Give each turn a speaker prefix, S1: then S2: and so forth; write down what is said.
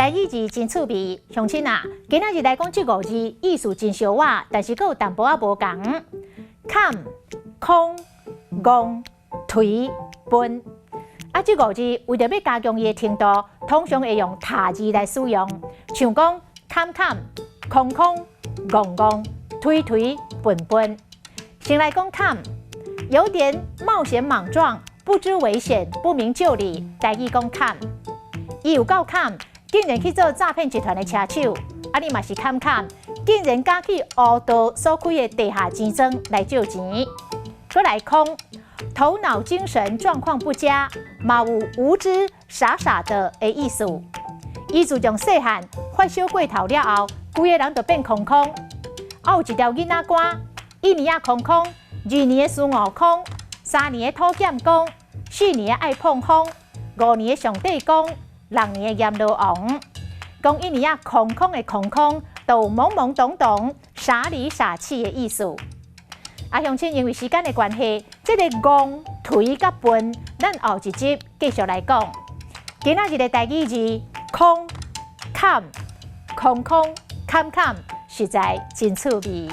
S1: 台語字真趣味，鄉親啊，今仔日來講這五字，意思真相倚，但是閣有淡薄仔無仝。崁、空、戇、頹、笨。啊，這五字為著欲加強伊的程度，通常會用疊字來使用，像講崁崁、空空、戇戇、頹頹、笨笨。先來講崁，有點冒險莽撞，不知危險，不明就裡。台語講崁，伊有夠崁，竟然去做詐騙集團的車手。啊，你嘛是崁崁，竟然敢去烏道所開的地下錢莊來借錢。閣來空，頭腦精神狀況不佳，嘛有無知傻傻的的意思。伊自從細漢發燒過頭了後，規个人就變空空。啊，有一條囡仔歌，一年仔空空，二年的孫悟空，三年的土劍公，四年的愛膨風，五年的上帝公，六年的閻羅王。講一年仔空空的空空，都有懵懵懂懂、傻裡傻氣的意思。啊，鄉親，因為時間的關係，這个戇、頹佮笨，咱後一集繼續來講。今仔日的台語字空、崁、空空、崁崁，實在真趣味。